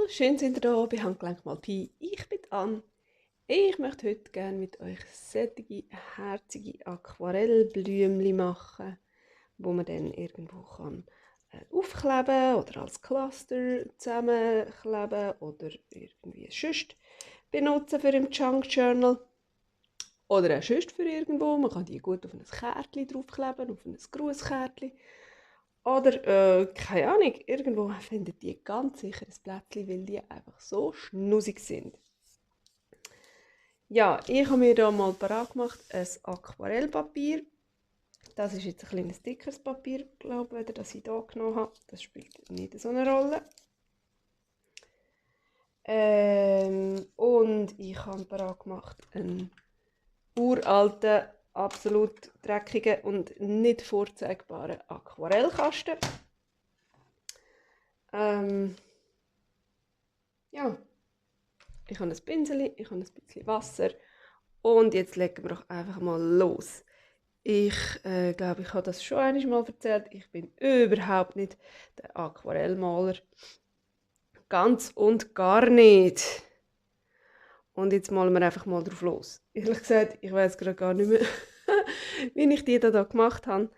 schön sind ihr da bei Handgelenk mal Pi. Ich bin Ann. Ich möchte heute gerne mit euch sättige, herzige Aquarellblümchen machen, wo man dann irgendwo kann aufkleben oder als Cluster zusammenkleben oder irgendwie sonst benutzen für im Junk Journal. Oder auch sonst für irgendwo. Man kann die gut auf ein Kärtchen draufkleben, auf ein Grußkärtchen. Oder, keine Ahnung, irgendwo findet die ganz sicher ein Plätzchen, weil die einfach so schnusig sind. Ja, ich habe mir hier mal parat gemacht, ein Aquarellpapier. Das ist jetzt ein kleines dickeres Papier, glaube ich, das ich hier genommen habe. Das spielt nicht so eine Rolle. Und ich habe parat gemacht einen uralten, absolut dreckigen und nicht vorzeigbaren Aquarellkasten. Ja, ich habe ein Pinsel, ich habe ein bisschen Wasser und jetzt legen wir doch einfach mal los. Ich glaube, ich habe das schon einmal erzählt. Ich bin überhaupt nicht der Aquarellmaler. Ganz und gar nicht. Und jetzt malen wir einfach mal drauf los. Ehrlich gesagt, ich weiß gerade gar nicht mehr, wie ich die da gemacht habe.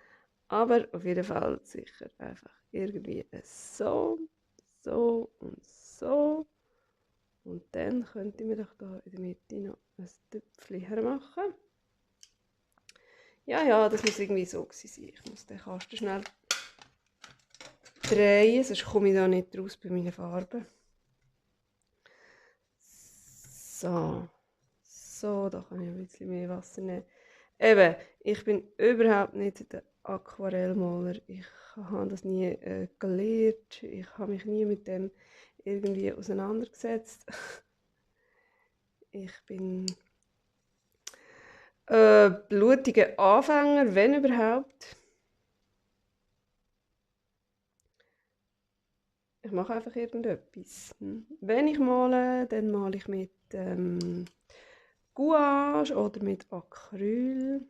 Aber auf jeden Fall sicher einfach irgendwie so, so und so. Und dann könnte ich mir doch da in der Mitte noch ein Töpfchen hermachen. Ja, das muss irgendwie so sein. Ich muss den Kasten schnell drehen, sonst komme ich da nicht raus bei meinen Farben. So, da kann ich ein bisschen mehr Wasser nehmen. Eben, ich bin überhaupt nicht der Aquarellmaler. Ich habe das nie gelernt. Ich habe mich nie mit dem irgendwie auseinandergesetzt. Ich bin blutiger Anfänger, wenn überhaupt. Ich mache einfach irgendetwas. Wenn ich male, dann male ich mit Gouache oder mit Acryl.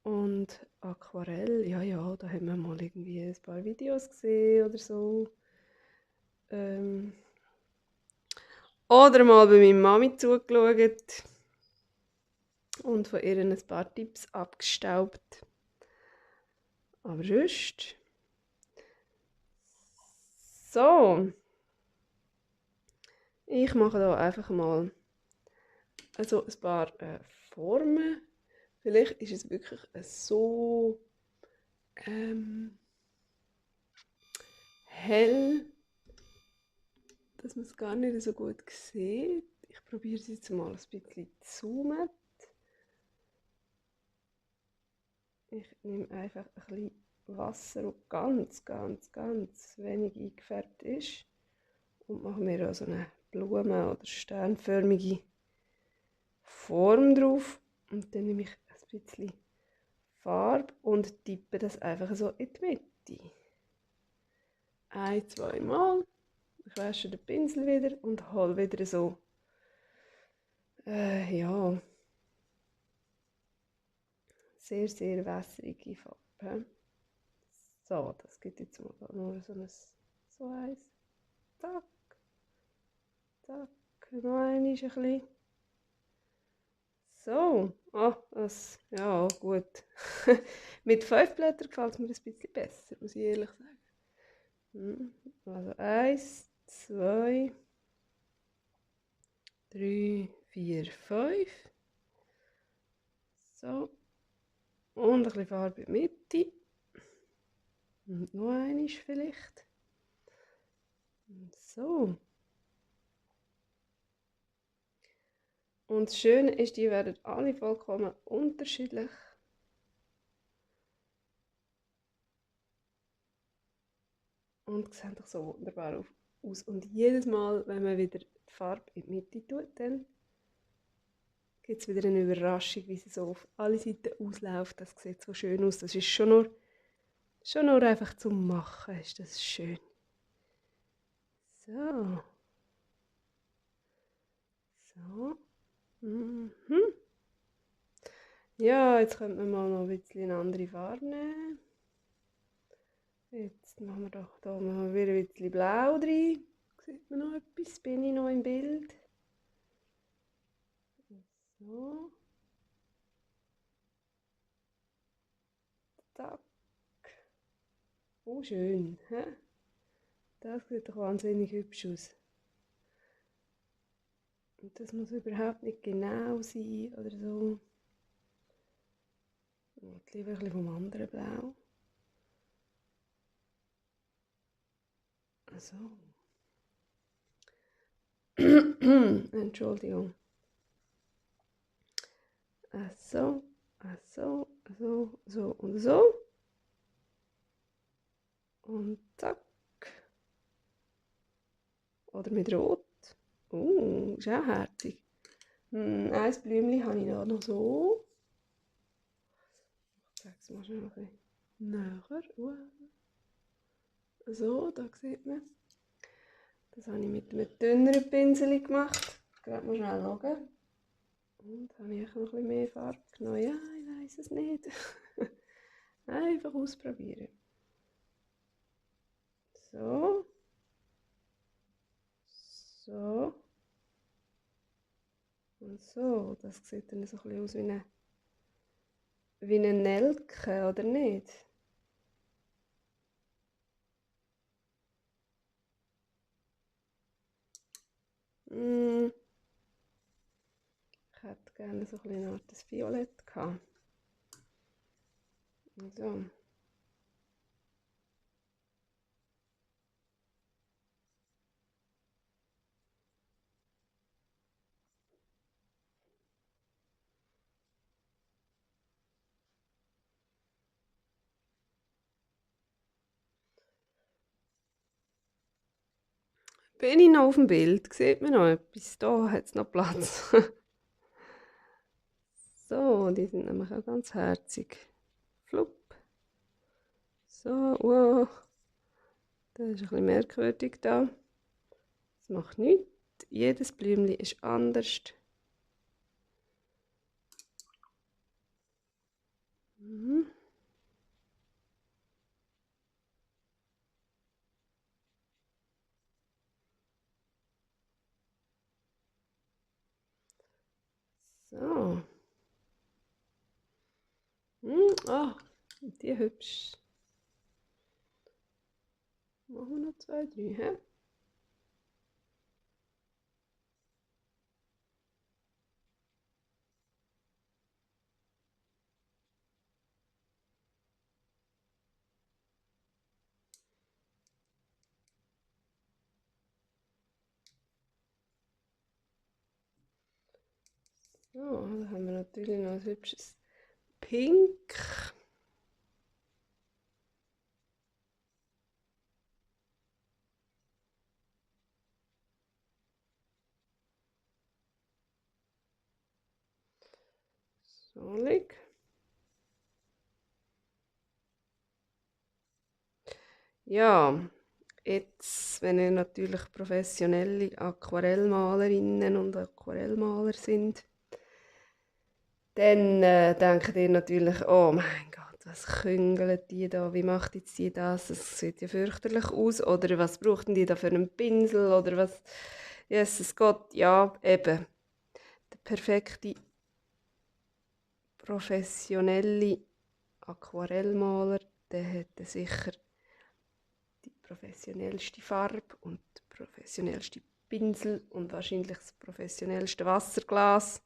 Und Aquarell, ja, da haben wir mal irgendwie ein paar Videos gesehen oder so. Oder mal bei meiner Mami zugeschaut und von ihr ein paar Tipps abgestaubt. Aber sonst. So. Ich mache da einfach mal also ein paar Formen. Vielleicht ist es wirklich so hell, dass man es gar nicht so gut sieht. Ich probiere es jetzt mal ein bisschen zu zoomen. Ich nehme einfach ein bisschen Wasser, das ganz wenig eingefärbt ist. Und mache mir auch so eine Blumen- oder sternförmige Form drauf. Und dann nehme ich ein bisschen Farbe und tippe das einfach so in die Mitte. Ein-, zweimal. Ich wasche den Pinsel wieder und hole wieder so, ja, sehr, sehr wässrige Farbe. So, das gibt jetzt mal nur so eins. Zack, zack, noch ein bisschen. So, ja, gut. Mit 5 Blättern gefällt es mir ein bisschen besser, muss ich ehrlich sagen. Also 1, 2, 3, 4, 5. So. Und ein bisschen Farbe in die Mitte. Und noch einmal vielleicht. So. Und das Schöne ist, die werden alle vollkommen unterschiedlich. Und sehen doch so wunderbar aus. Und jedes Mal, wenn man wieder die Farbe in die Mitte tut, dann gibt es wieder eine Überraschung, wie sie so auf alle Seiten ausläuft. Das sieht so schön aus. Das ist schon nur einfach zum Machen. Ist das schön. So. So. Mhm. Ja, jetzt könnte man mal noch ein bisschen eine andere Farbe nehmen. Jetzt machen wir doch da mal wieder ein bisschen blau rein. Sieht man noch etwas? Bin ich noch im Bild? So. Zack. Oh, schön. Hä? Das sieht doch wahnsinnig hübsch aus. Und das muss überhaupt nicht genau sein oder so. Und lieber ein bisschen vom anderen Blau. So. Entschuldigung. So, so, so, so und so. Und zack. Oder mit Rot. Ist auch herzig. Ein Blümchen habe ich da noch so. Ich zeige es mal schnell ein bisschen näher. So, da sieht man. Das habe ich mit einem dünneren Pinsel gemacht. Gerade mal schnell schauen. Und habe ich noch ein bisschen mehr Farbe genommen? Ja, ich weiß es nicht. Einfach ausprobieren. So. So. Und so. Das sieht dann so ein bisschen aus wie eine Nelke, oder nicht? Ich hätte gerne so ein bisschen eine Art Violett gehabt. So. Bin ich noch auf dem Bild? Sieht man noch etwas? Da hat es noch Platz. So, die sind nämlich auch ganz herzig. Flupp. So, wow. Das ist ein bisschen merkwürdig da. Das macht nichts. Jedes Blümchen ist anders. Mhm. So. Ah, die hübsch. Machen wir noch 2, 3, hä? So, da haben wir natürlich noch ein hübsches Pink. Solig. Ja, jetzt, wenn ihr natürlich professionelle Aquarellmalerinnen und Aquarellmaler sind, dann denkt ihr natürlich, oh mein Gott, was küngeln die da, wie macht jetzt die das, das sieht ja fürchterlich aus, oder was brauchten die da für einen Pinsel, oder was, Jesus Gott, ja, eben, der perfekte professionelle Aquarellmaler, der hätte sicher die professionellste Farbe und den professionellsten Pinsel und wahrscheinlich das professionellste Wasserglas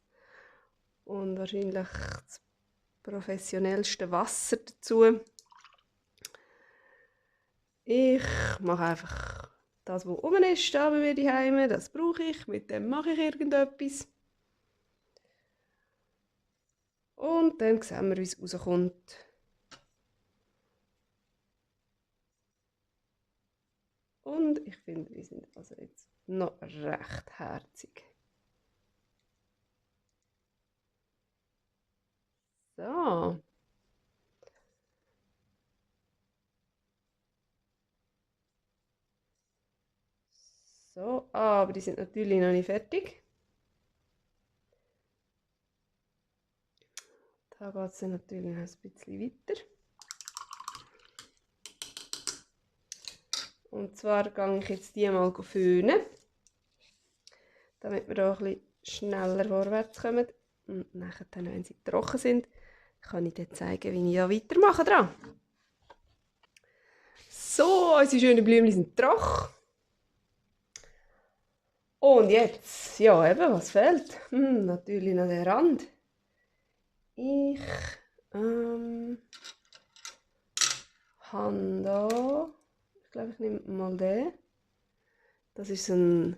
und wahrscheinlich das professionellste Wasser dazu. Ich mache einfach das, was oben ist, da bei mir daheim. Das brauche ich, mit dem mache ich irgendetwas. Und dann sehen wir, wie es rauskommt. Und ich finde, die sind also jetzt noch recht herzig. So. So, aber die sind natürlich noch nicht fertig. Da geht es dann natürlich noch ein bisschen weiter. Und zwar gehe ich jetzt die mal föhnen, damit wir da ein bisschen schneller vorwärts kommen. Und nachher, wenn sie trocken sind, kann ich dir zeigen, wie ich ja weitermache dran. So, unsere schönen Blümchen sind trocken. Und jetzt, ja eben, was fehlt? Natürlich noch der Rand. Ich habe da, ich glaube, ich nehme mal den. Das ist ein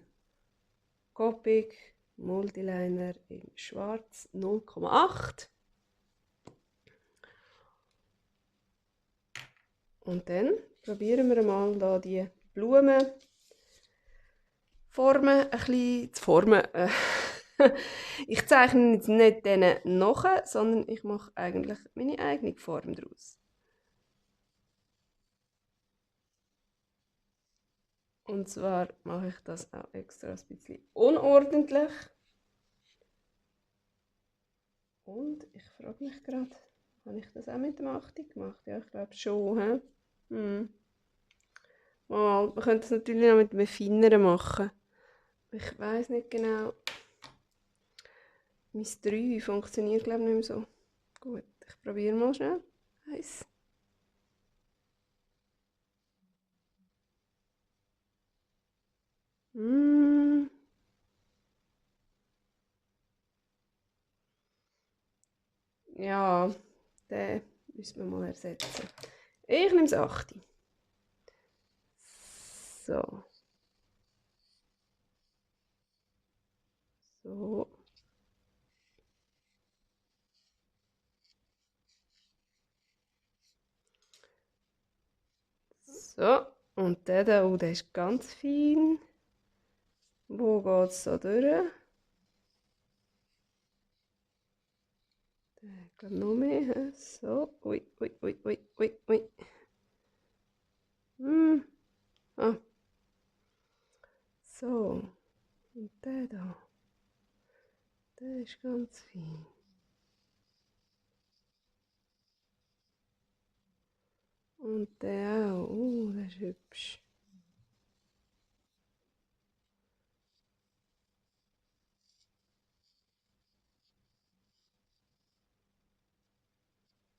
Copic Multiliner in schwarz 0,8. Und dann probieren wir mal da die Blumenformen ein bisschen zu formen. Ich zeichne jetzt nicht denen nach, sondern ich mache eigentlich meine eigene Form daraus. Und zwar mache ich das auch extra ein bisschen unordentlich. Und ich frage mich gerade, habe ich das auch mit dem 8 gemacht? Ja, ich glaube schon. Mal, man könnte das natürlich noch mit einem feineren machen. Ich weiß nicht genau. Mein 3 funktioniert glaube ich nicht mehr so gut. Ich probiere mal schnell. Eins. Ja, den müssen wir mal ersetzen. Ich nehme das 8. So. So. So. Und der da, oh, der ist ganz fein. Wo geht es so durch? Ich glaube noch mehr. So. Ui, ui, ui, ui, ui, ui. Ah. So. Und der da. Der ist ganz fein. Und der auch. Der ist hübsch.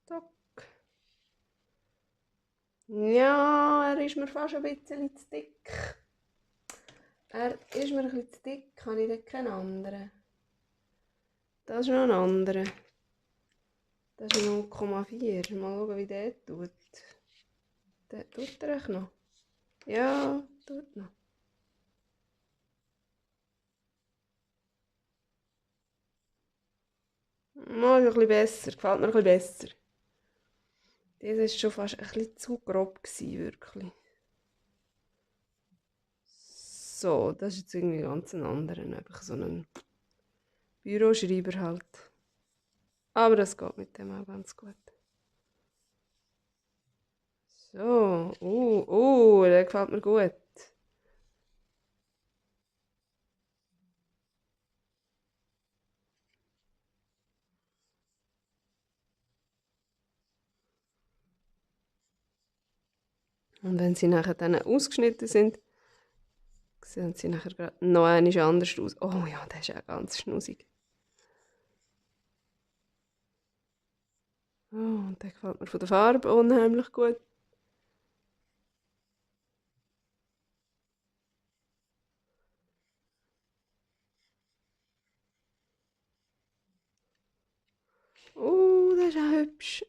Zack. Ja, er ist mir fast ein bisschen zu dick. Er ist mir ein bisschen zu dick. Habe ich dort keinen anderen? Das ist noch ein anderer. Das ist 0,4. Mal schauen, wie der tut. Der tut er echt noch? Ja, tut noch. Mal ein bisschen besser. Gefällt mir ein bisschen besser. Dieser war schon fast ein bisschen zu grob, wirklich. So, das ist jetzt irgendwie ganz ein anderer. Einfach so ein Büroschreiber halt. Aber das geht mit dem auch ganz gut. So, der gefällt mir gut. Und wenn sie nachher dann ausgeschnitten sind, sehen sie nachher gerade noch einmal anders aus. Oh ja, der ist auch ganz schnusig. Oh, und der gefällt mir von der Farbe unheimlich gut. Oh, der ist auch hübsch.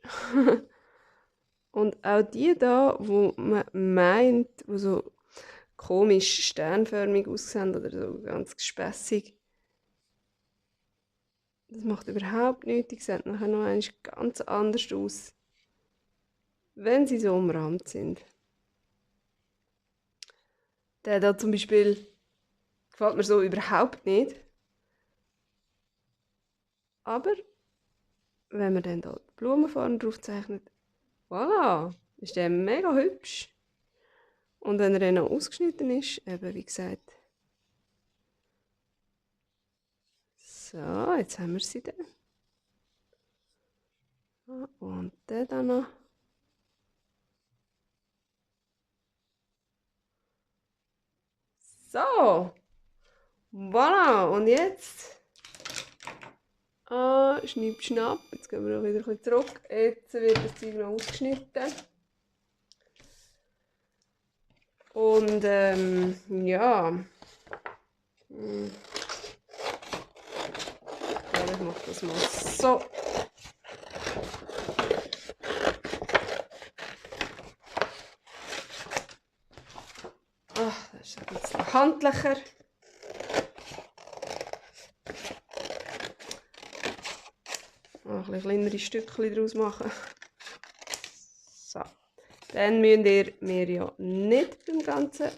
Und auch die da, wo man meint, wo so komisch sternförmig aussehen oder so ganz gespässig. Das macht überhaupt nichts. Die sehen nachher noch einmal ganz anders aus, wenn sie so umrahmt sind. Der da zum Beispiel gefällt mir so überhaupt nicht. Aber wenn man dann da die Blumenform drauf zeichnet, voilà, ist der mega hübsch. Und wenn er dann noch ausgeschnitten ist, eben wie gesagt. So, jetzt haben wir sie dann. Und den dann noch. So, voilà, und jetzt schnipp, schnapp, jetzt gehen wir noch wieder ein bisschen zurück. Jetzt wird das Zeug noch ausgeschnitten. Und ja, ich mache das mal so. Ach, das ist ein bisschen handlicher. Ein bisschen kleinere Stückchen daraus machen. So. Dann müsst ihr mir ja nicht beim ganzen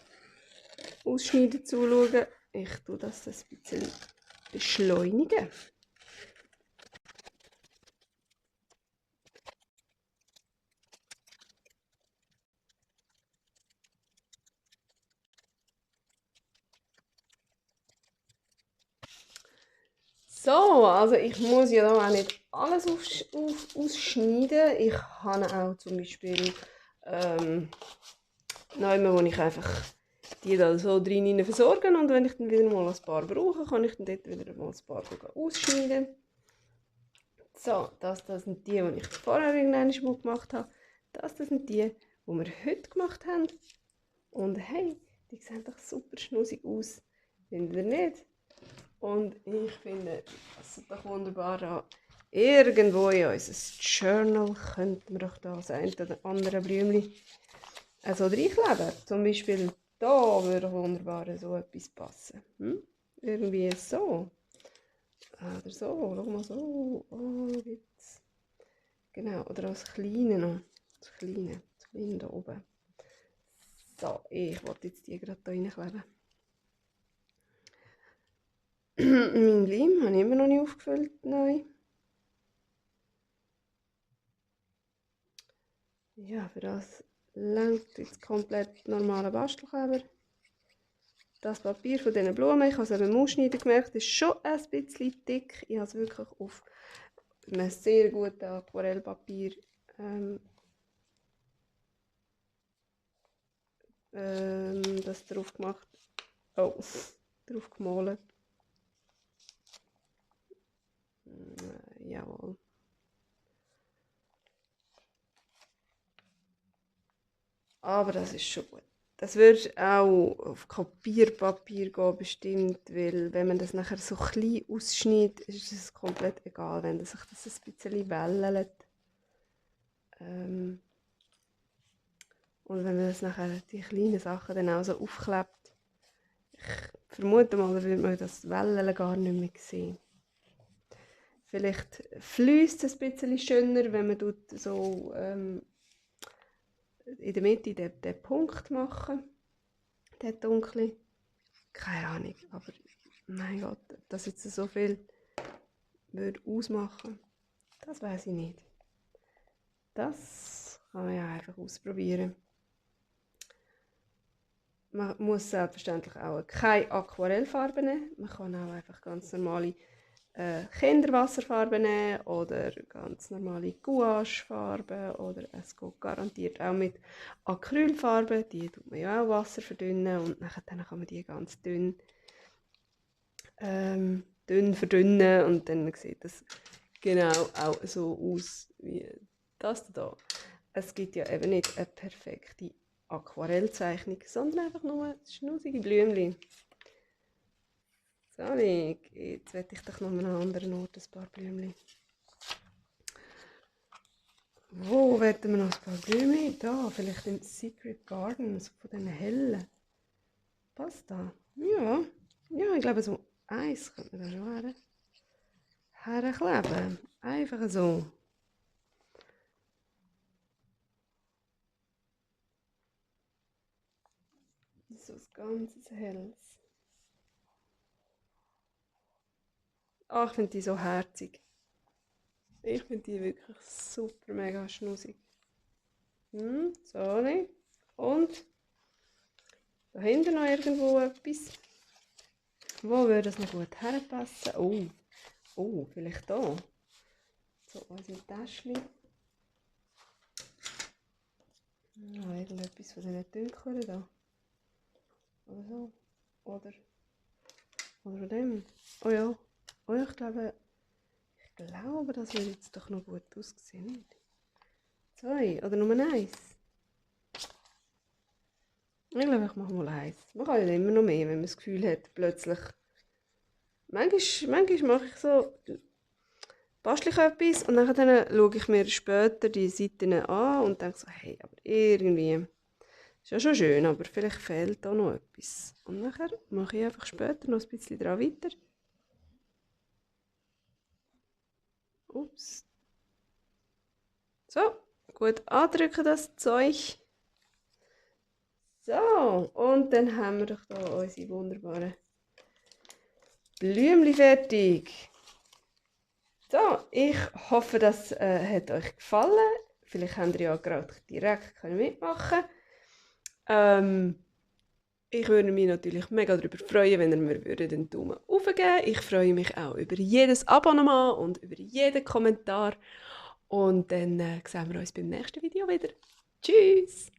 Ausschneiden zuschauen. Ich tue das ein bisschen beschleunigen. So, also ich muss ja da auch nicht alles ausschneiden. Ich habe auch zum Beispiel Neume, wo ich einfach die da so drin versorgen und wenn ich dann wieder mal ein paar brauche, kann ich dann dort wieder mal ein paar ausschneiden. So, das sind die, die ich vorher irgendwann mal gemacht habe. Das sind die, die wir heute gemacht haben. Und hey, die sehen doch super schnussig aus. Findet ihr nicht? Und ich finde, das ist doch wunderbar an. Irgendwo in unser Journal könnten wir doch da das eine oder andere Blümchen also reinkleben. Zum Beispiel da würde wunderbar so etwas passen. Irgendwie so. Oder so, schau mal so. Oh, gibt's. Genau, oder als kleine noch. Das kleine da oben. So, ich wollte jetzt die gerade da reinkleben. Mein Leim habe ich immer noch nicht aufgefüllt, neu. Ja, für das langt jetzt komplett normaler Bastelkleber. Das Papier von diesen Blumen, ich habe es beim Ausschneiden gemerkt, ist schon ein bisschen dick. Ich habe es wirklich auf einem sehr guten Aquarellpapier das drauf gemacht. Oh, drauf gemalt. Jawohl. Aber das ist schon gut. Das würde auch auf Kopierpapier gehen, bestimmt, weil wenn man das nachher so klein ausschneidet, ist es komplett egal, wenn sich das ein bisschen wellelt. Und wenn man das nachher, die kleinen Sachen dann auch so aufklebt, ich vermute mal, dann würde man das Wellen gar nicht mehr sehen. Vielleicht fließt es ein bisschen schöner, wenn man so in der Mitte den Punkt machen, den dunklen. Keine Ahnung, aber mein Gott, ob das jetzt so viel würde ausmachen, das weiß ich nicht. Das kann man ja einfach ausprobieren. Man muss selbstverständlich auch keine Aquarellfarbe nehmen. Man kann auch einfach ganz normale Kinderwasserfarben nehmen oder ganz normale Gouachefarben oder es geht garantiert auch mit Acrylfarben. Die tut man ja auch Wasser verdünnen und dann kann man die ganz dünn verdünnen und dann sieht das genau auch so aus wie das hier. Es gibt ja eben nicht eine perfekte Aquarellzeichnung, sondern einfach nur schnussige Blümchen. So, jetzt werde ich doch noch an einem anderen Ort ein paar Blümchen. Wo werden wir noch ein paar Blümchen? Da, vielleicht in Secret Gardens, von diesen hellen. Passt da? Ja, ja, ich glaube so eins könnte man da schon herkleben. Einfach so. So ein ganzes helles. Ah, ich finde die so herzig. Ich finde die wirklich super mega schnussig. So. Und da hinten noch irgendwo etwas. Wo würde es noch gut herpassen? Oh, vielleicht da. So, unser Täschchen. Irgendetwas von diesen Tünkeln da. Oder so. Oder von dem. Oh ja. Oh ja, ich glaube, das wird jetzt doch noch gut aussehen. 2 oder Nummer 1. Ich glaube, ich mache mal 1. Man kann ja immer noch mehr, wenn man das Gefühl hat, plötzlich. Manchmal mache ich so, bastle ich etwas und dann schaue ich mir später die Seiten an und denke so, hey, aber irgendwie ist ja schon schön, aber vielleicht fehlt da noch etwas. Und nachher mache ich einfach später noch ein bisschen daran weiter. Ups. So, gut andrücken das Zeug. So, und dann haben wir doch da unsere wunderbaren Blümchen fertig. So, ich hoffe, das hat euch gefallen. Vielleicht habt ihr ja gerade direkt mitmachen können. Ich würde mich natürlich mega darüber freuen, wenn ihr mir einen Daumen hoch geben würdet. Ich freue mich auch über jedes Abonnement und über jeden Kommentar. Und dann sehen wir uns beim nächsten Video wieder. Tschüss!